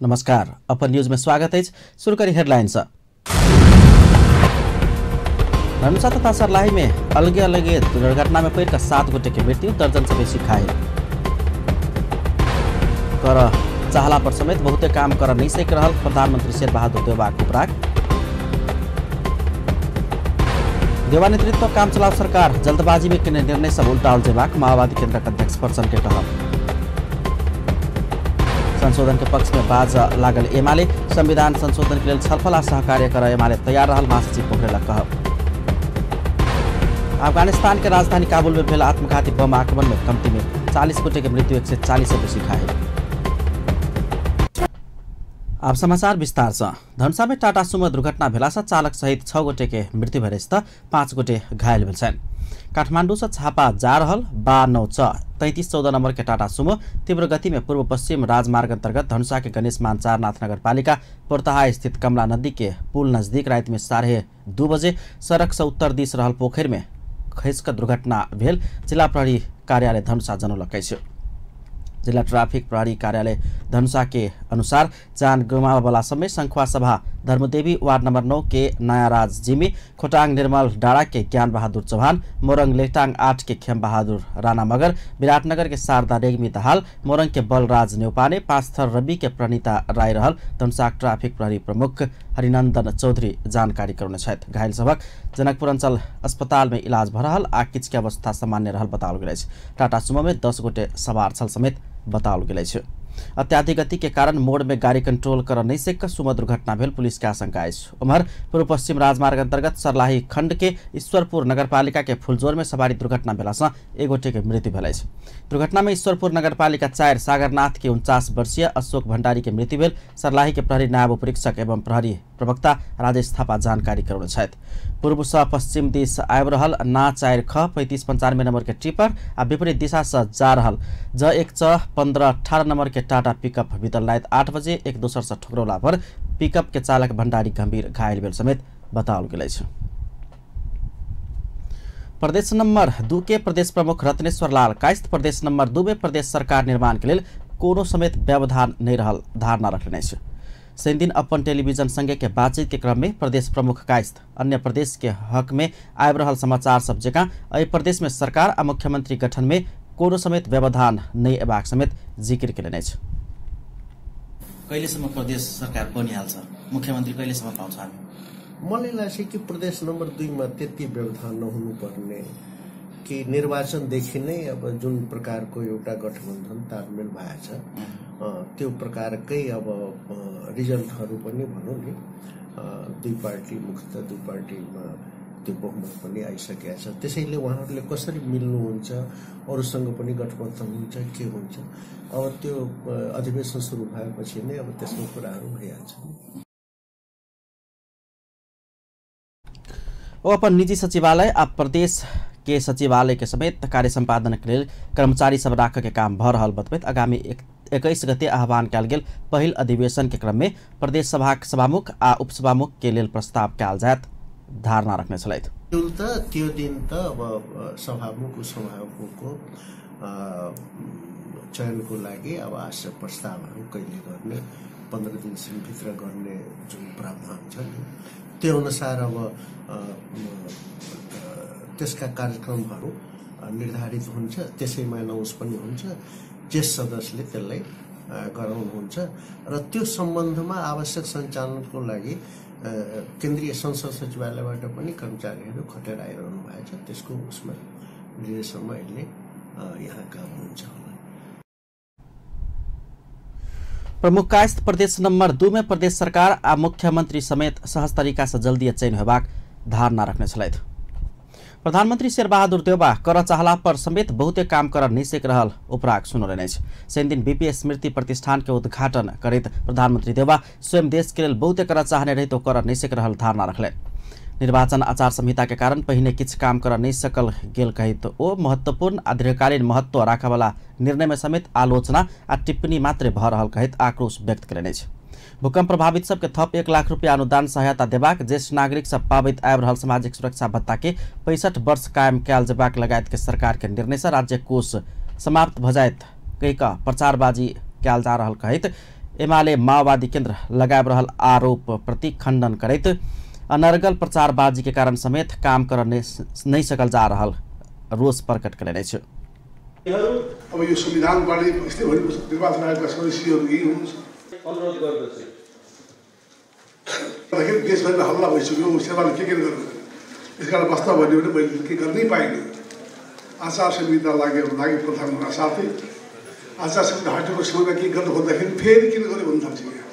नमस्कार, अपन न्यूज में स्वागत है। शुरू करी हेडलाइन से। धनुषा तथा सर्लाही में अलगे अलगे दुर्घटना में पड़कर 7 गोटे के मृत्यु, दर्जन से बेसी घायल। कर चाहला पर समेत बहुते काम कर नहीं सक रहल प्रधानमंत्री शेरबहादुर देउवाक उपराग। देउवा नेतृत्व काम चलाओ सरकार जल्दबाजी में केने निर्णय सब उल्टाओल जेबाक माओवादी केंद्रक अध्यक्ष प्रचण्ड के कहब। संशोधन के पक्ष में बाज लागल एमाले, संविधान संशोधन के लिए छलफल आ सहकार्य कर एमाले तैयार रहल महासचिव पोखरेलक कहब। अफगानिस्तान के राजधानी काबुल में भेल आत्मघाती बम आक्रमण में कमती में 40 गोटे के मृत्यु, 140 से बेसी घायल। अब समाचार विस्तार से। धनुषा में टाटा सुमो दुर्घटना भेला से चालक सहित 6 गोटे के मृत्यु भेल अछि त 5 गोटे घायल भेल छनि। काठमांडू से छापा जा रहल बा 9 6 33 14 नंबर के टाटा सुमो तीव्र गति में पूर्व पश्चिम राजमार्ग अंतर्गत धनुषा के गणेश मान चारनाथ नगरपालिका पोरतहा स्थित कमला नदी के पुल नजदीक रात में 2:30 बजे सड़क से उत्तर दिश रहल पोखरि में खसि कऽ दुर्घटना भेल जिला प्रहरी कार्यालय धनुषा जनौलक अछि। जिला ट्राफिक प्रहरी कार्यालय धनुषा के अनुसार जान गुमाबला समय संखुआ सभा धर्मदेवी वार्ड नंबर 9 के नयाराज जिमी, खोटांग निर्मल डाँडा के ज्ञान बहादुर चौहान, मोरंग लेटांग 8 के खेम बहादुर राणा मगर, विराटनगर के शारदा रेग्मी दाहाल, मोरंग के बलराज न्यौपाने, पाँचथर रवि के प्रणीता राय रहल धनुषा ट्राफिक प्रहरी प्रमुख हरिनंदन चौधरी जानकारी करौने छथि। घायल सभक जनकपुर अंचल अस्पताल में इलाज भ रहल आ किछु के अवस्था सामान्य रहल बताओल गेल अछि। टाटा सुमो में 10 गोटे सवार छल समेत बताओल गेल अछि। अत्याधिक गति के कारण मोड़ में गाड़ी कंट्रोल कर नहीं सक सुमो दुर्घटना भेल पुलिस के आशंका अछि। उम्हर पूर्व पश्चिम राजमार्ग अंतर्गत सर्लाही खंड के ईश्वरपुर नगरपालिका के फुलजोर में सवारी दुर्घटना भेला से 1 गोटे के मृत्यु भेल अछि। दुर्घटना में ईश्वरपुर नगरपालिका 4 सागरनाथ के 49 वर्षीय अशोक भंडारी के मृत्यु भेल सर्लाही के प्रहरी नायब उपरीक्षक एवं प्रहरी प्रवक्ता राजेश थापा जानकारी करौने छथि। पूर्व से पश्चिम दिश आबि रहल ना 4 ख 35 95 नंबर के टिपर आ विपरीत दिशा से जा रहल ज 1 च 15 18 नंबर के टाटा पिकअप बीतल रात 8 बजे एक दोसर से ठोकरौला पर पिकअप के चालक भंडारी गंभीर घायल भेल समेत बताओल गेल अछि। प्रदेश नंबर 2 के प्रदेश प्रमुख रत्नेश्वर लाल कायस्थ प्रदेश नंबर 2 में प्रदेश सरकार निर्माण के लेल कोनो समेत व्यवधान नहीं रहल धारणा रखने अछि। शनिदिन अपन टेलीविजन संगे के बातचीत के क्रम में प्रदेश प्रमुख कायस्थ अन्य प्रदेश के हक में आबि रहल समाचार सब जकाँ एहि प्रदेश में सरकार आ मुख्यमंत्री गठन में कोनो समेत व्यवधान नहीं अयबाक समेत जिक्र केलनि अछि। कहिलेसम्म प्रदेश सरकार बनिहाल्छ, मुख्यमन्त्री कहिलेसम्म पाउँछ हामी? मलाई लाग्छ कि प्रदेश नम्बर 2 मा त्यति व्यवधान नहुनुपर्ने कि निर्वाचनदेखि नै अब जुन प्रकारको एउटा गठबन्धन तालमेल भएको छ त्यो प्रकारकै अब रिजल्टहरू पनि भनौँ नि, दुई पार्टी मुख्यतः दुई पार्टीमा त्यो बहुमत पनि आइसकेको छ। त्यसैले उहाँहरूले कसरी मिल्नुहुन्छ, अरूसँग पनि गठबन्धन हुन्छ के हुन्छ, अब त्यो अधिवेशन सुरु भएपछि नै अब त्यसको कुराहरू भइहाल्छ। ओ अपन निजी सचिवालय आ प्रदेश के सचिवालय के समेत कार्य सम्पादन के लेल कर्मचारी सब राखऽ के काम भऽ रहल बतबैत आगामी 21 गते आह्वान कयल गेल पहिल अधिवेशन के क्रम में प्रदेश सभाक सभामुख आ उपसभामुख के लेल प्रस्ताव कयल जायत धारणा रखने छलथि। त्यो दिन त अब सभामुख उपसभामुखको चयनको लागि अब आवश्यक प्रस्तावहरू कहिले गर्ने, 15 दिनभित्र गर्ने जुन प्रावधान छ नि त्यो अनुसार अब त्यसका कार्यक्रमहरू निर्धारित हुन्छ, त्यसैमा अनाउन्स पनि हुन्छ, ज्येष्ठ सदस्यले त्यसलाई गराउनुहुन्छ र त्यो सम्बन्धमा आवश्यक सञ्चालनको लागि केन्द्रीय संसद सचिवालयबाट पनि कर्मचारीहरू खटेर आइरहनु भएको छ। त्यसको उसमा निर्देशनमा अहिले यहाँ काम हुन्छ होला। प्रमुख कायस्थ प्रदेश नंबर 2 में प्रदेश सरकार आ मुख्यमंत्री समेत सहज तरीका से जल्दी चयन होबाक धारणा रखने छलथि। प्रधानमंत्री शेरबहादुर देउवा कर चाहला पर समेत बहुते काम कर नहीं सक रहल उपराग सुनौलनि अछि। शनिदिन बीपी स्मृति प्रतिष्ठान के उद्घाटन करैत प्रधानमंत्री देउवा स्वयं देश के लेल बहुते कर चाहने रहितो कर नहीं सक रहल धारणा रखलनि। निर्वाचन आचार संहिता के कारण पहिने किछु काम कर नहीं सकल गेल कहैत ओ महत्वपूर्ण आ दीर्घकालीन महत्व राखयवला निर्णय में समेत आलोचना आ टिप्पणी मात्रै भऽ रहल कहैत आक्रोश व्यक्त केलनि अछि। भूकंप प्रभावित सबके थप 1 लाख रुपया अनुदान सहायता देबाक, ज्येष्ठ नागरिक सब पाबैत आबि रहल सामाजिक सुरक्षा भत्ता के 65 वर्ष कायम कयल जेबाक लगायत के सरकार के निर्णय से राज्य कोष समाप्त भऽ जायत कहि कऽ प्रचारबाजी कयल जा रहल कहैत एमाले माओवादी केन्द्र लगाब रहल आरोप प्रति खण्डन करैत अनर्गल प्रचारबाजी के कारण समेत काम कर नहीं सकल जा रहल रोष प्रकट कयने अछि। अब यो संविधानबारे यस्तै भनेपछि निर्वाचन आयोगका सदस्यहरू यही हुनुहुन्छ। अनुरोध गर्दछु। देशभरिमा हल्ला भइसक्यो, सेवाले के के गर्नु, त्यस कारण वास्तव भन्यो भने मैले के गर्नै पाइनँ। आचार संहिता लाग्यो लागि प्रधान हुन साथै आचार संहिता हटेको समयमा के गर्नु खोज्दाखेरि फेरि किन गर्यो भन्नु थाल्छ यहाँ।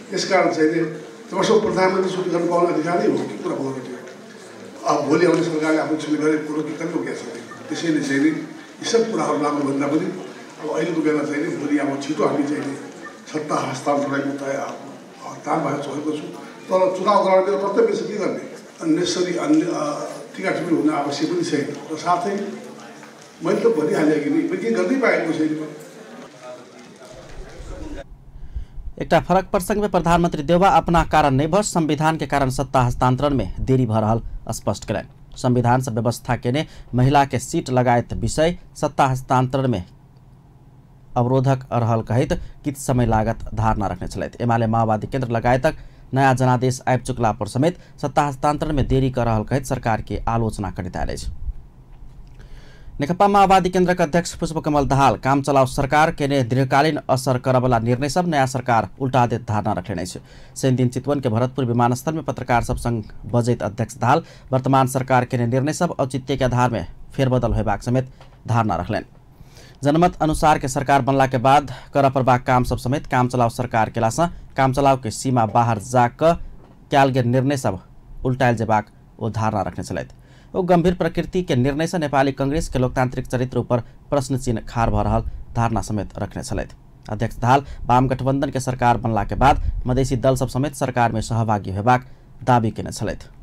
त्यस कारण चाहिँ तपाईँसँग प्रधानमन्त्री छुट्टी गर्नु पाउने अधिकार नै हो कि कुरा बोल्नु त्यो। अब भोलि आउने सरकारले आफ्नो छुट्टी गरेको कुरो के गर्नु क्या छ। त्यसैले चाहिँ नि यी सब कुराहरू लाग्नुभन्दा पनि अब अहिलेको बेला चाहिँ नि भोलि अब छिटो हामी चाहिँ सत्ता हस्तान्तरणको तान भएर चलेको छु। तर चुनाव गराउने मेरो कर्तव्य छ, के गर्ने अन्यसरी अन्य टिका टिप्पणी हुन आवश्यक पनि छैन। र साथै मैले त भनिहालेँ कि मैले के गर्नै पाएको छैन। एकटा फरक प्रसंग में प्रधानमंत्री देउबा अपना कारण नहीं भर संविधान के कारण सत्ता हस्तांतरण में देरी भ रहल स्पष्ट करें। संविधान से व्यवस्था केने महिला के सीट लगायत विषय सत्ता हस्तांतरण में अवरोधक रहल कहैत किछ समय लागत धारणा रखने छलथि। एमाले माओवादी केन्द्र लगायतक नयाँ जनादेश आबि चुकला पर समेत सत्ता हस्तांतरण में देरी कर रहल कहैत सरकार के आलोचना करैत आयल अछि। नेकपा माओवादी केन्द्रक अध्यक्ष पुष्पकमल दाहाल काम चलाउ सरकार केने दीर्घकालीन असर करबला निर्णय सब नयाँ सरकार उल्टा देत धारणा रखने अछि। शनिदिन चितवन के भरतपुर विमानस्थल में पत्रकार सब संग बजैत अध्यक्ष दाहाल वर्तमान सरकार केने निर्णय सब औचित्य के आधार में फेरबदल होबाक समेत धारणा रखलनि। जनमत अनुसार के सरकार बनला के बाद कर परबाक काम सब समेत काम चलाउ सरकार केलासँ काम चलाउ के सीमा बाहर जाकऽ कयल गेल निर्णय सब उल्टायल जेबाक ओ धारणा रखने छलथि। ओ गंभीर प्रकृति के निर्णय से नेपाली कांग्रेस के लोकतांत्रिक चरित्र ऊपर प्रश्न चिन्ह खाड़ भ रहल धारणा समेत रखने छलथि। अध्यक्ष दाहाल वाम गठबंधन के सरकार बनला के बाद मधेसी दल सब समेत सरकार में सहभागी होबाक दावी केने छलथि।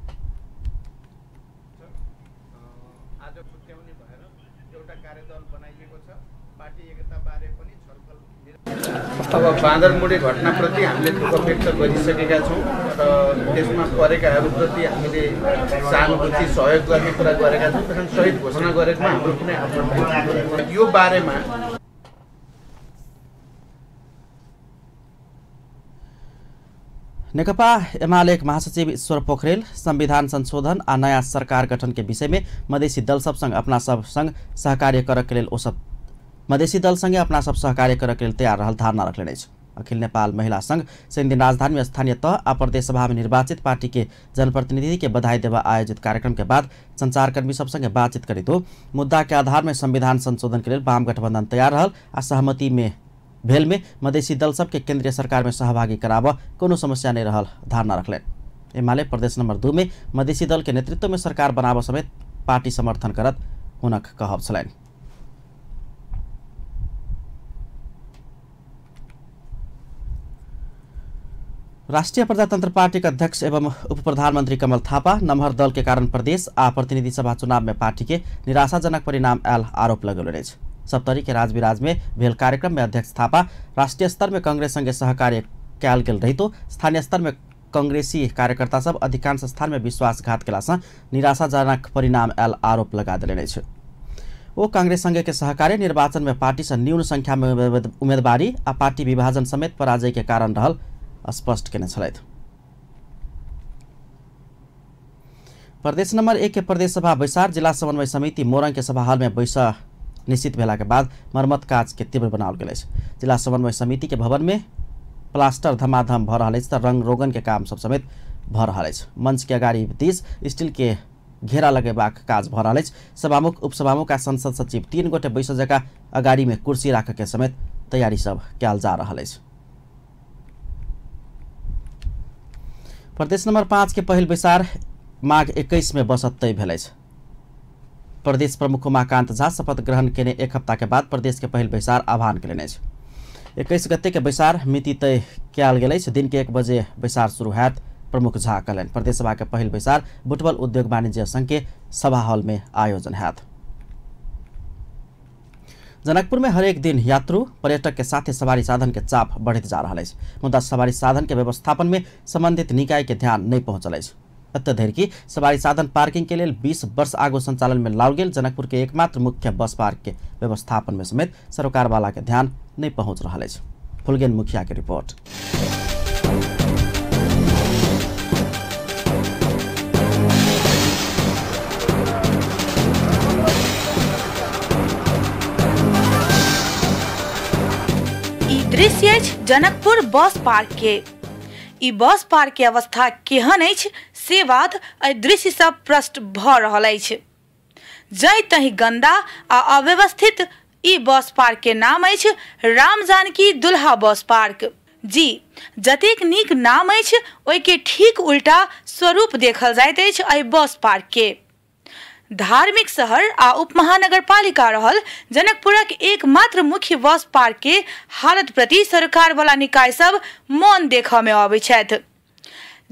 अब बाँदरमुडी घटनाप्रति हामीले दुःख व्यक्त गरिसकेका छौँ र त्यसमा परेकाहरूप्रति हामीले सहानुभूति सहयोग गर्ने कुरा गरेका छौँ। त्यसमा शहीद घोषणा गरेकोमा हाम्रो कुनै आपत्ति यो बारेमा। नेकपा एमाले महासचिव ईश्वर पोखरेल संविधान संशोधन आ नयाँ सरकार गठन के विषय में मधेसी दल सब संग अपना सब संग सहकार्य करक के लेल ओ सब मधेसी दल संगे अपना सब सहकार्य करक लेल तैयार रहल धारणा रखने अछि। अखिल नेपाल महिला संघ शनिदिन राजधानी में स्थानीय तह आ प्रदेश सभा में निर्वाचित पार्टी के जनप्रतिनिधि के बधाई देवा आयोजित कार्यक्रम के बाद संचारकर्मी सब संगे बातचीत करैत मुद्दा के आधार में संविधान संशोधन के लेल वाम गठबंधन तैयार रहल आ सहमति में भेल में मधेसी दल सबके केंद्रीय सरकार में सहभागी कराबऽ कोनो समस्या नहीं रहल धारणा रखलनि। एमाले प्रदेश नंबर 2 में मधेसी दल के नेतृत्व में सरकार बनाबऽ समेत पार्टी समर्थन करत हुनक कहब छलनि। राष्ट्रिय प्रजातंत्र पार्टी के अध्यक्ष एवं उप प्रधानमंत्री कमल थापा नमहर दल के कारण प्रदेश आ प्रतिनिधि सभा चुनाव में पार्टी के निराशाजनक परिणाम आयल आरोप लगौलनि अछि। सप्तरी के राजविराज में भेल कार्यक्रम में अध्यक्ष थापा राष्ट्रीय स्तर में कांग्रेस संगे सहकार्य कयल गेल रहितो स्थानीय स्तर में कांग्रेसी कार्यकर्ता सब अधिकांश स्थान में विश्वासघात केलासँ निराशाजनक परिणाम आयल आरोप लगा देलनि अछि। ओ कांग्रेस संगे के सहकार्य निर्वाचन में पार्टी से न्यून संख्या में उम्मीदवारी आ पार्टी विभाजन समेत पराजय के कारण रहल स्पष्ट केने छलथि। प्रदेश नंबर 1 के प्रदेश सभा बैसार जिला समन्वय समिति मोरंग के सभा हॉल में बैसा निश्चित भेला के बाद मरम्मत काज के तीव्र बनाओल गेल अछि। जिला समन्वय समिति के भवन में प्लास्टर धमाधम भ रहल अछि त रंग रोगन के काम सब समेत भ रहल अछि। मंच के अगाडि दिस स्टील के घेरा लगेबाक काज भ रहल अछि। सभामुख, उपसभामुख आ संसद सचिव 3 गोटे बैस जगह अगाडि में कुर्सी राख के समेत तैयारी सब कयल जा रहल अछि। प्रदेश नंबर 5 के पहिल बैसार माघ 21 में बसत तय भेल अछि। प्रदेश प्रमुख उमाकांत झा शपथ ग्रहण केने एक हफ्ता के बाद प्रदेश के पहिल बैसार आह्वान केलनि अछि। 21 गते के बैसार मिति तय कयल गेल अछि। दिन के 1 बजे बैसार शुरू हैत प्रमुख झा कहलनि। प्रदेश सभा के पहिल बैसार बुटवल उद्योग वाणिज्य संघ के सभा हॉल में आयोजन हैत। जनकपुर में हरेक दिन यात्रु पर्यटक के साथ सवारी साधन के चाप बढ़ैत जा रहल अछि। मुदा सवारी साधन के व्यवस्थापन में संबंधित निकाय के ध्यान नहीं पहुंचल अछि। एतय धरि कि सवारी साधन पार्किंग के लेल 20 वर्ष आगू संचालन में लाओल गेल जनकपुर के एकमात्र मुख्य बस पार्क के व्यवस्थापन में समेत सरोकारवाला के ध्यान नहीं पहुंच रहल अछि। फुलगेन मुखिया के रिपोर्ट। दृश्य अछि जनकपुर बस पार्क के। ई बस पार्क के अवस्था केहन अछि से बात एहि दृश्य सँ प्रष्ट भऽ रहल अछि। जहि तहि गंदा आ अव्यवस्थित ई बस पार्क के नाम अछि राम जानकी दुल्हा बस पार्क। जी जतेक नीक नाम अछि ओहि के ठीक उल्टा स्वरूप देखल जाइत अछि एहि बस पार्क के। धार्मिक शहर आ उपमहानगरपालिका रहल जनकपुरक एकमात्र मुख्य बस पार्क के हालत प्रति सरकार वाला निकाय सब मौन देखऽ में अबै छथि।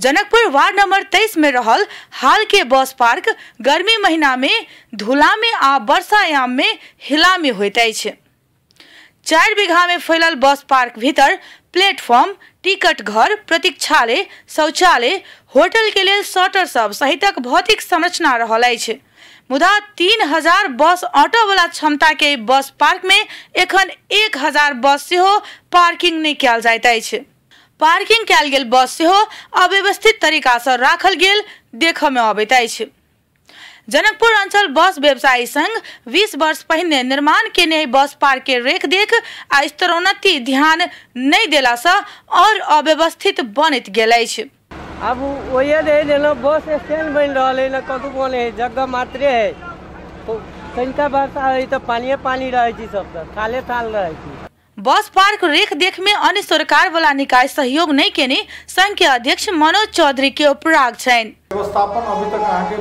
जनकपुर वार्ड नंबर 23 में रहल हाल के बस पार्क गर्मी महीना में धूला में आ वर्षायाम में हिलामी होइत अछि। 4 बीघा में फैलल बस पार्क भीतर प्लेटफॉर्म, टिकट घर, प्रतीक्षालय, शौचालय, होटल के लेल शटर सब सहितक भौतिक संरचना रहल अछि। मुदा 3000 बस ऑटो वाला क्षमता के बस पार्क में एखन 1000 बस सेहो पार्किंग नहि कयल जाइत अछि। पार्किंग कयल गेल बस सेहो अव्यवस्थित तरीका सँ राखल गेल देखऽ में अबैत अछि। जनकपुर अंचल बस व्यवसायी संघ 20 वर्ष पहिने निर्माण केने बस पार्क के रेख देख आ स्तरोन्नति ध्यान नहि देला सँ और अव्यवस्थित बनैत गेल अछि। अब वही रहे बस स्टैंड बन रहा है न कतहु बने है, जगह मात्रे है। तनिका वर्षा है तो पानिए पानी रहे सब, थाले थाल रहे। बस पार्क रेख देख में अन्य सरकार वाला निकाय सहयोग नहीं केने संघ के अध्यक्ष मनोज चौधरी के उपराग छनि। व्यवस्थापन अभी तक अहाँके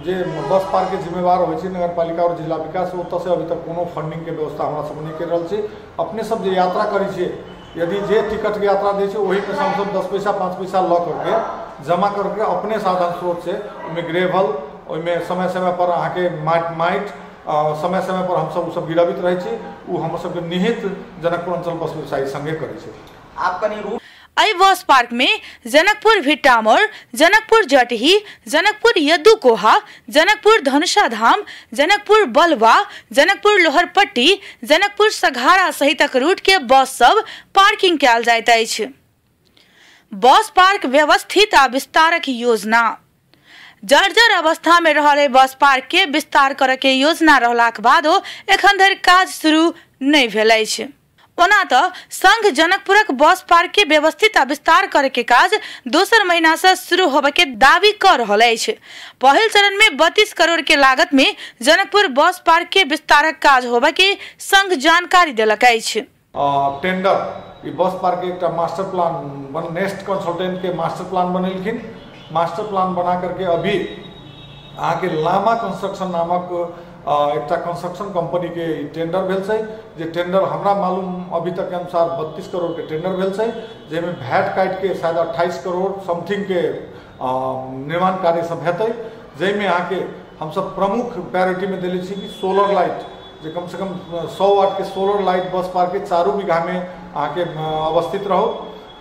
जे बस पार्क के जिम्मेवार होइ छै नगरपालिका और जिला विकास, ओतऽ से अभी तक कोनो फंडिंग के व्यवस्था हमरा सब नहीं कर रहल छी। अपने सब जे यात्रा करै छियै, यदि जे टिकट के यात्रा दै छै ओही में हमसब 10 पैसा 5 पैसा लऽ करके जमा करके अपने साधन स्रोत से ओहिमे ग्रेवल, ओहिमे समय समय पर अहाँके माटि समय समय पर हमसब ओसब गिरबित रहै छी। ओ हमर सबके निहित जनकपुर अंचल बस व्यवसायी संगे करै छै। एहि बस पार्क में जनकपुर भिट्टामोड़, जनकपुर जटही, जनकपुर यद्दू कोहा, जनकपुर धनुषा धाम, जनकपुर बलवा, जनकपुर लोहरपट्टी, जनकपुर सघारा सहितक रूट के बस सब पार्किंग कयल जाइत अछि। बस पार्क व्यवस्थित आ विस्तारक योजना। जर्जर अवस्था में रहल बस पार्क के विस्तार करऽ के योजना रहलाक बादो एखन धरि काज शुरू नहि भेल अछि। ओना तऽ संघ जनकपुरक बस पार्क के व्यवस्थित आ विस्तार करे के काज दोसर महीना से शुरू होबे के दावी कर रहल अछि। पहिल चरण में 32 करोड़ के लागत में जनकपुर बस पार्क के विस्तारक काज होबे के संघ जानकारी देलक अछि। टेंडर ई बस पार्क के एकटा मास्टर प्लान नेक्स्ट कंसल्टेंट के मास्टर प्लान बनेलखिन। मास्टर प्लान बना करके अभी अहाँके लामा कंस्ट्रक्शन नामक एकटा कंस्ट्रक्शन कंपनी के टेंडर भेल छै, जे टेंडर हमरा मालूम अभी तक के अनुसार 32 करोड़ के टेंडर भेल छै, जाहिमे भैट काटि के शायद 28 करोड़ समथिंग के निर्माण कार्य सब हेतै। जाहिमे अहाँके हमसब प्रमुख प्रायोरिटी में देले छी कि सोलर लाइट, जे कम से कम 100 वाट के सोलर लाइट बस पार्क के चारू बीघा में अहाँके अवस्थित रहो।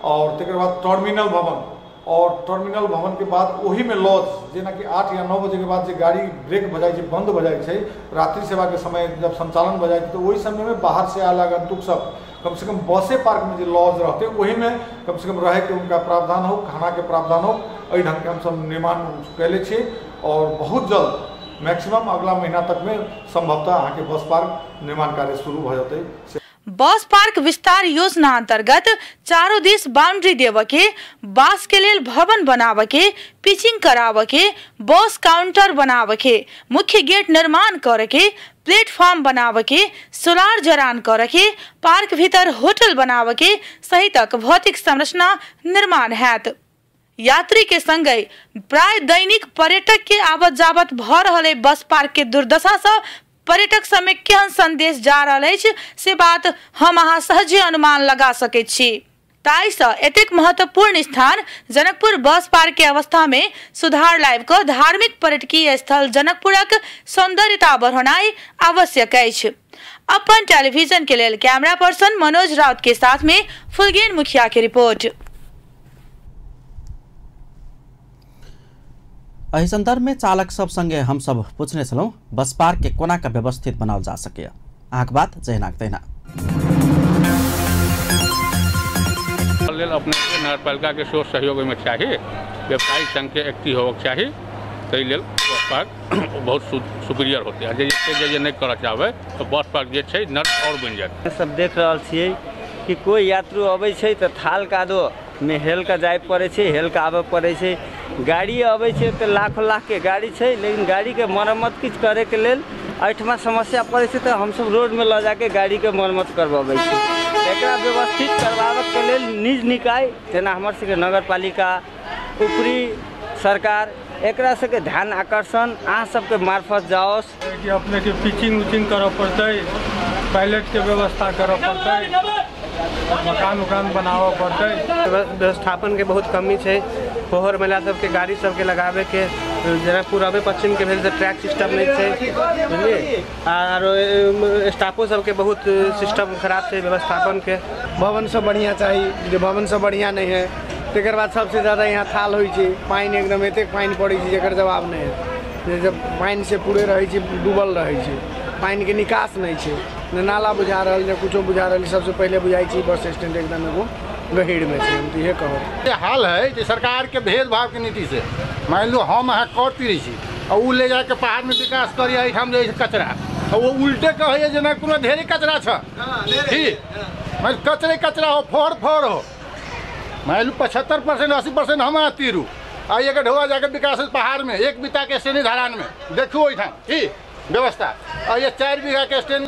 और तकर बाद टर्मिनल भवन, और टर्मिनल भवन के बाद ओही में लॉज, जेनाकि 8 या 9 बजे के बाद जे गाड़ी ब्रेक भऽ जाइ छै, बंद भऽ जाइ छै, रात्रि सेवा के समय जब संचालन भऽ जाइ छै, तो ओहि समय में बाहर से आयल आगंतुक सब कम से कम बसे पार्क में जे लॉज रहते ओही में कम से कम रहे के उनका प्रावधान हो, खाना के प्रावधान हो। एहि ढंग के हमसब निर्माण कैले छी और बहुत जल्द मैक्सिमम अगला महीना तक में संभवतः अहाँके बस पार्क निर्माण कार्य शुरू भऽ जेतै। बस पार्क विस्तार योजना अंतर्गत चारों दिस बाउंड्री देव के, बास के लेल भवन बनाव के, पिचिंग कराव के, बस काउंटर बनाव के, मुख्य गेट निर्माण करे के, प्लेटफॉर्म बनाव के, सोलार जरान करे के, पार्क भीतर होटल बनाव के सहितक भौतिक संरचना निर्माण हैत। यात्री के संगे प्राय दैनिक पर्यटक के आवत जावत भ रहल बस पार्क के दुर्दशा से पर्यटक सब में केहन संदेश जा रहल अछि से बात हम अहाँ सहजे अनुमान लगा सकैत छी। ताहिसँ एतेक महत्वपूर्ण स्थान जनकपुर बस पार्क के अवस्था में सुधार लाबि कऽ धार्मिक पर्यटकीय स्थल जनकपुरक सौंदर्यता बढ़ौनाइ आवश्यक अछि। अपन टेलीविजन के लेल कैमरा पर्सन मनोज राउत के साथ में फुलगेन मुखिया के रिपोर्ट। एहि संदर्भ में चालक सब संगे हम सब पूछने छलहुँ बस पार्क के कोना का व्यवस्थित बनाओल जा सके। अहाँक बात जहिनाक तहिना। अपने नगरपालिका के सेहो सहयोग ओहिमे चाही, व्यवसायी संघके एक्टिव होबक चाही, ताहि लेल बस पार्क बहुत सुपीरियर होतै। आ जे नहि करऽ चाहबै तऽ बस पार्क जे छै नर्क आओर बनि जायत। सब देख रहल छियै कि कोइ यात्रु अबै छै तऽ थाल कादोमे हेल कऽ जाय पड़ै छै, हेल कऽ आबऽ पड़ै छै। गाड़ी अबै छै तऽ लाखों लाखके गाड़ी छै, लेकिन गाड़ीके मरम्मत किछु करैके लेल एहिठमा समस्या पड़ै छै, तऽ हमसब रोडमे लऽ जाके गाड़ीके मरम्मत करबबै छी। एकरा व्यवस्थित करबाबऽके लेल निज निकाय जेना हमर सबके नगरपालिका, ऊपरी सरकार, एकरा सबके ध्यान आकर्षण अहाँ सबके मार्फत जाओस कि अपनेके पिचिंग उचिंग करऽ पड़तै, पायलटके व्यवस्था करऽ पड़तै, मकान उकान बनाबऽ पड़तै। व्यवस्थापनके बहुत कमी छै। फोहर महिला सबके गाड़ी सबके लगाबैके, जेना पूरबे पश्चिमके भेल तऽ ट्रैक सिस्टम नहि छै, बुझलियै। आरो स्टाफो सबके बहुत सिस्टम खराब छै व्यवस्थापनके। भवन सब बढ़िआँ चाही, जे भवन सब बढ़िआँ नहि है। तकर बाद सबसे ज़्यादा यहाँ थाल होइ छै, पानि एकदम एतेक पानि पड़ै छै जकर जवाब नहि है। जब पानिसँ पूरे रहै छै, डूबल रहै छै, पानिके निकास नहि छै, ने नाला बुझा रहल ने कुछो बुझा रहल। सबसे पहिले बुझाइ छै बस स्टैंड एकदम एगो गहीरमे छै। हम तऽ इहे कहब। हाल है जे सरकारके भेदभावके नीति से मानि लू हम अहाँ कर तीरै छी आ ओ ले जाके पहाड़मे विकास करिए, एहिठाम जे कचरा, आ ओ उल्टे कहैए जेना कोनो ढेरी कचरा छ, ठीक मानि कचरे कचरा हो, फोर फोर हो। मान लू 75% 80% हम अहाँ तीरू आ एक ढोआ जाके विकास पहाड़मे एक बीताके स्टैंड धरानमे देखू ओहिठाम की व्यवस्था। आ ये 4 बीघा के स्टैंड,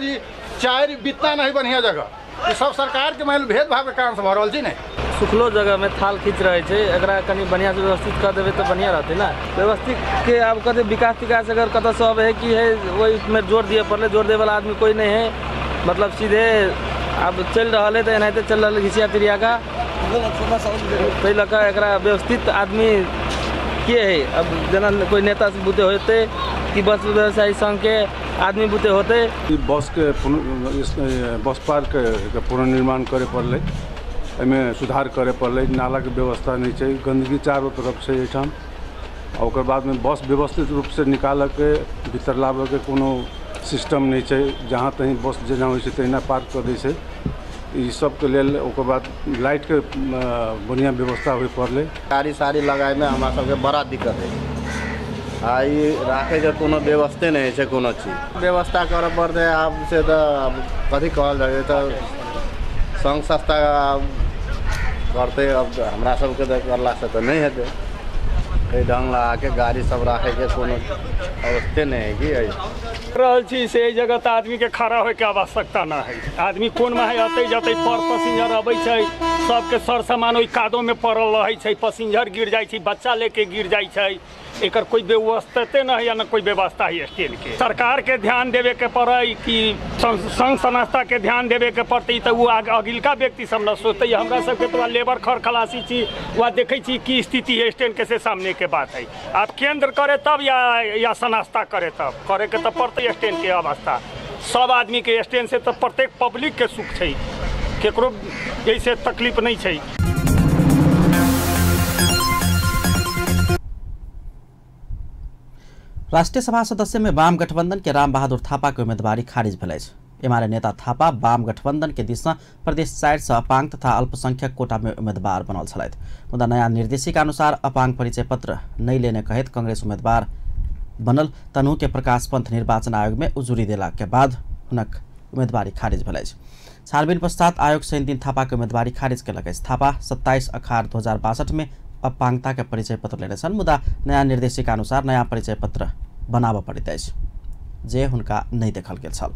4 बीता नहीं बढ़िया जगह। ई सब सरकार के मान लू भेदभाव के कारण से भऽ रहल छै ने। सुखलो जगहमे थाल खींच रहै छै, एकरा कनि बढ़िआँसँ व्यवस्थित कऽ देबै तऽ बढ़िआँ रहतै ने। व्यवस्थित के आब कतऽ विकास तिकास अगर कतऽसँ अबै है कि है, ओहिमे जोर दिअ पड़लै, जोर दैवला आदमी कोइ नहि है, मतलब सीधे आब चलि रहल है तऽ एनाहिते चलि रहल घिसिया तिरिया का, ताहि लऽ कऽ एकरा व्यवस्थित आदमी के है। अब जेना कोइ नेता बुते होतै कि बस व्यवसायी संघके आदमी बुते होतै। बसके बस पार्क के पुनर्निर्माण करे पड़लै, एहिमे सुधार करे पड़लै। नालाके व्यवस्था नहि छै, गंदगी चारो तरफ छै एहिठाम। आ ओकर बादमे बस व्यवस्थित रूपसँ निकालऽके भीतर लाबऽके कोनो सिस्टम नहि छै। जहाँ तहीं बस जेना होइ छै तहिना पार्क कऽ दै छै। ई सबके लेल ओकर बाद लाइटके बढ़िआँ व्यवस्था होइ पड़लै। गाड़ी साड़ी लगाबैमे हमरा सबके बड़ा दिक्कत होइ छै, आ ई राखैके कोनो व्यवस्थे नहि होइ छै, कोनो चीज व्यवस्था करऽ पड़तै। आब से तऽ कथी कहल जाइ, तऽ संघ संस्था करतै, अब हमरा सबके तऽ करलासँ तऽ नहि हेतै। एहि ढङ्ग लगाके गाड़ी सब राखैके कोनो अवस्थे नहि है कि रहल छी से एहि जगह तऽ आदमीके खड़ा होइके आवश्यकता नहि है। आदमी कोनमे है अतै जतै पर पसिंजर अबै छै, सबके सर सामान ओहि कादोमे पड़ल रहै छै, पसिंजर गिर जाइ छै, बच्चा लेके गिर जाइ छै। एकर कोई व्यवस्थे नहीं है, न कोई व्यवस्था है स्टैंड के। सरकार के ध्यान देवे के पड़े कि संघ संस्था के ध्यान देवे के पड़ते, तो वो अगिलका व्यक्ति सब न सोचते। हमरा सबके तो लेबर खर खलासी छी, वह देखै छी की स्थिति है स्टैंड के, से सामने के बात है। आप केंद्र करे तब या संस्था करे तब करे के तो पड़ते स्टैंड के अवस्था। सब आदमी के स्टैंड से तो प्रत्येक पब्लिक के सुख छै, केकरो ऐसे तकलीफ नहीं छै। राष्ट्रीय सभा सदस्य में वाम गठबंधन के राम बहादुर थापा के उम्मीदवारी खारिज भेल अछि। एमाले नेता थापा वाम गठबंधन के दिस प्रदेश 4 से अपांग तथा अल्पसंख्यक कोटा में उम्मीदवार बनल छलथि, मुदा नया निर्देशिका अनुसार अपांग परिचय पत्र नहीं लेने कहैत कांग्रेस उम्मीदवार बनल तनहु के प्रकाश पंथ निर्वाचन आयोग में उजुरी देला के बाद हुनक उम्मीदवारी खारिज भेल अछि। छानबीन पश्चात आयोग शनिदिन थापा के उम्मीदवारी खारिज केलक अछि। थापा 27 अखार 2062 में अपांगता के परिचय पत्र लेने छल, मुदा नया निर्देशिका अनुसार नया परिचय पत्र बनाबऽ पड़ैत अछि, जे हुनका नहि देखल गेल छल।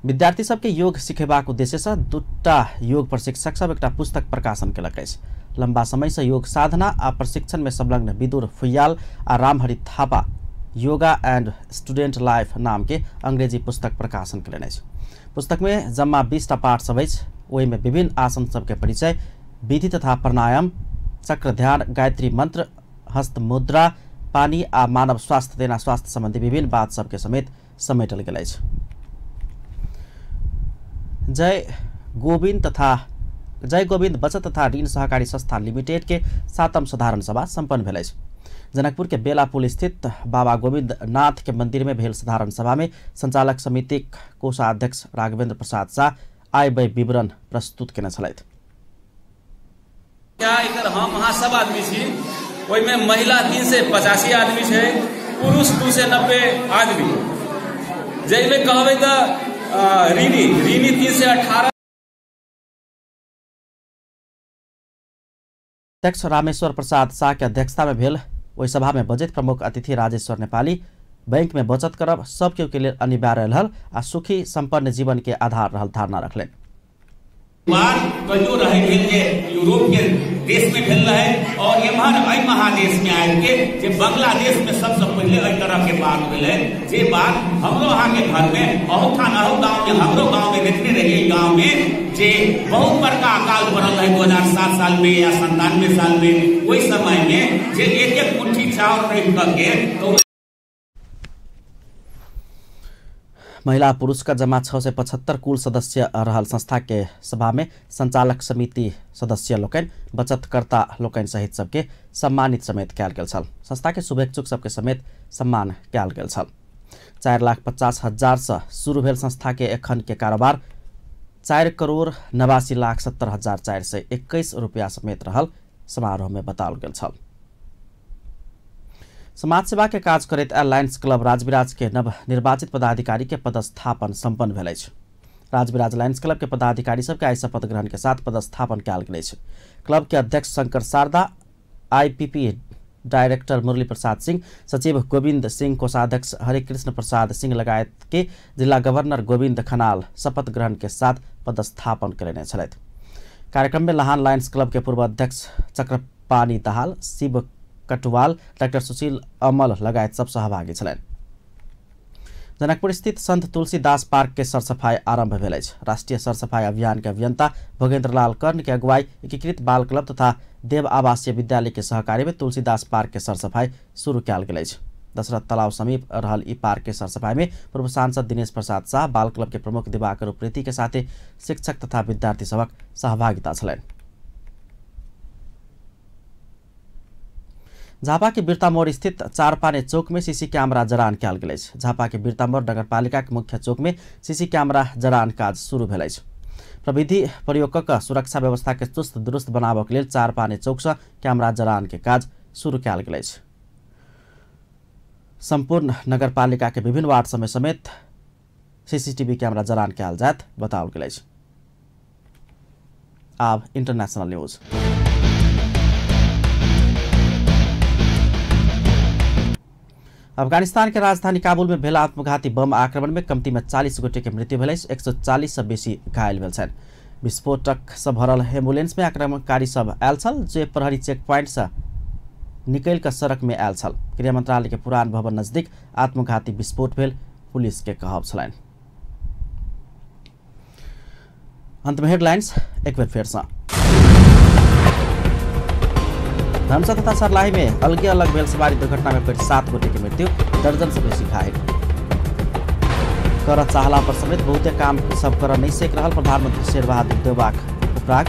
विद्यार्थी सबके योग सिखेबाक उद्देश्यसँ दूटा योग प्रशिक्षक सब एकटा पुस्तक प्रकाशन केलक अछि। लंबा समय से योग साधना आ प्रशिक्षण में संलग्न Bidur Phuyal आ Ramhari Thapa yoga and student life नाम के अंग्रेजी पुस्तक प्रकाशन केलनि अछि। पुस्तक में जम्मा 20टा पाठ सब अछि। ओहिमे विभिन्न आसन सबके परिचय, विधि तथा प्राणायाम, चक्र ध्यान, गायत्री मंत्र, हस्त मुद्रा, पानी आ मानव स्वास्थ्य तेना स्वास्थ्य संबंधी विभिन्न बात सबके समेत समेटल गेल अछि। जय गोविंद बचत तथा ऋण सहकारी संस्था लिमिटेड के 7म साधारण सभा सम्पन्न भेल अछि। जनकपुर के बेलापुल स्थित बाबा गोविंद नाथ के मंदिर में भेल साधारण सभा में संचालक समिति कोषाध्यक्ष राघवेंद्र प्रसाद शाह आय व्यय विवरण प्रस्तुत केने छलथि। क्या एकर हम अहाँ सब आदमी छी, ओहिमे महिला 385 आदमी छै, पुरुष 290 आदमी। जाहिमे कहबै तऽ ऋणी 318। अध्यक्ष रामेश्वर प्रसाद शाह के अध्यक्षता में भेल ओहि सभा में बजैत प्रमुख अतिथि राजेश्वर नेपाली बैंक में बचत करब सब केओ के लेल अनिवार्य रहल आ सुखी संपन्न जीवन के आधार रहल धारणा रखलनि। बार कहियो रहे भेल जे यूरोप के देश में भेल रहे और एम्हर एहि महादेश में आबि के जे बांग्लादेश में सबसे पहिले एहि तरह के बात भेलै, जे बात हमरो अहाँ के घर में अहूठान अहू गाँव में हमरो गाँव में देखने रहिए। गाँव में जे बहुत बड़का अकाल पड़ल रहे 2007 साल में या 97 साल में, ओहि समय में जे एक एक मुट्ठी चाउर रखि के तो महिला पुरुष का जमा 675 कुल सदस्य रहल संस्था के सभा में संचालक समिति सदस्य लोकनि बचतकर्ता लोकनि सहित सबके सम्मानित समेत कयल गेल छल। संस्था के शुभेच्छुक सबके समेत सम्मान कयल गेल छल। 4,50,000 से शुरू भेल संस्था के एखन के कारोबार 4,89,70,421 रुपया समेत रहल समारोह में बताओल गेल छल। समाज सेवा के काज करैत लायंस क्लब राजविराज के नव निर्वाचित पदाधिकारी के पदस्थापन संपन्न भेल अछि। राजविराज लायंस क्लब के पदाधिकारी सबके आइ शपथ ग्रहण के साथ पदस्थापन कयल गेल अछि। क्लब के अध्यक्ष शंकर शारदा, आईपीपी डायरेक्टर मुरली प्रसाद सिंह, सचिव गोविंद सिंह, कोषाध्यक्ष हरिकृष्ण प्रसाद सिंह लगायत के जिला गवर्नर गोविंद खनाल शपथ ग्रहण के साथ पदस्थापन करेने छलथि। कार्यक्रम में लहान लायंस क्लब के पूर्व अध्यक्ष चक्रपाणी दाहाल, शिव कटवाल, डाक्टर सुशील अमल लगायत सब सहभागी छलनि। जनकपुर स्थित संत तुलसीदास पार्क के सरसफाई आरंभ भेल अछि। राष्ट्रीय सरसफाई अभियान के अभियंता भोगेंद्र लाल कर्ण के अगुवाई एकीकृत बाल क्लब तथा देव आवासीय विद्यालय के सहकार्य में तुलसीदास पार्क के सरसफाई शुरू कयल गेल अछि। दशरथ तालाब समीप रहल ई पार्क के सरसफाई में पूर्व सांसद दिनेश प्रसाद शाह, बाल क्लब के प्रमुख दिवाकर उप्रेती के साथे शिक्षक तथा विद्यार्थी सबक सहभागिता छलनि। झापा के बिरतामोड़ स्थित चारपाने चौक में सीसी कैमरा जड़ान कयल गेल अछि। झापा के बिरतामोड़ नगरपालिका के मुख्य चौक में सीसी कैमरा जड़ान काज शुरू भेल अछि। प्रविधि प्रयोग क सुरक्षा व्यवस्था के चुस्त दुरुस्त बनाबक लेल चारपाने चौक से कैमरा जड़ान के काज शुरू कयल गेल अछि। संपूर्ण नगरपालिका के विभिन्न वार्ड समय समेत सीसीटीवी कैमरा जड़ान कयल जायत बताओल गेल अछि। आब इंटरनेशनल न्यूज। अफगानिस्तान के राजधानी काबुल में भेल आत्मघाती बम आक्रमण में कम्ती में 40 गोटे के मृत्यु भेल अछि, 140 से बेसी घायल भेल छनि। विस्फोटक से भरल एम्बुलेंस में आक्रमणकारी सब आयल छल, जे प्रहरी चेक पॉइंट से निकलि कऽ सड़क में आयल छल। गृह मंत्रालय के पुरान भवन नजदीक आत्मघाती विस्फोट भेल पुलिस के कहब छलनि। अंत में हेडलाइंस एक बेर फेर से। धनुषा तथा सर्लाही में अलगे अलग भेल सवारी दुर्घटना में पड़ि 7 गोटे के मृत्यु, दर्जन से बेसी घायल। कर चाहला पर समेत बहुते काम सब कर नहीं सक रहल प्रधानमंत्री शेरबहादुर देउबाक उपराग।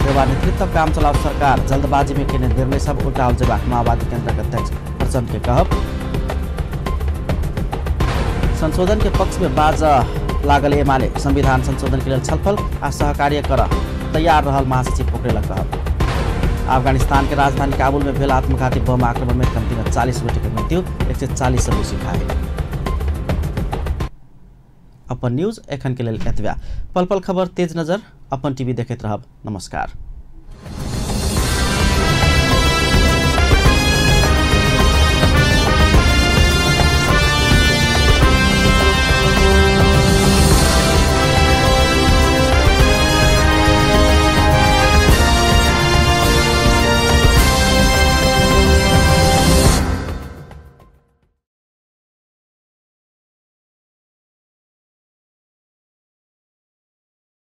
देउबा नेतृत्व काम चलाऊ सरकार जल्दबाजी में केने निर्णय सब उल्टाओल जेबाक माओवादी केंद्रक अध्यक्ष प्रचंड के कहब। संशोधन के पक्ष में बाज लागल एमाले, संविधान संशोधन के लेल छलफल आ सहकार्य कर तैयार रहल महासचिव पोखरेलक कहब। अफगानिस्तान के राजधानी काबुल में भेल आत्मघाती बम आक्रमण में कम्ती में 40 गोटे के मृत्यु, 140 से बेसी घायल। अपन न्यूज एखन के लेल एतबे। पल पल खबर तेज नजर अपन टीवी देखैत रहब। नमस्कार।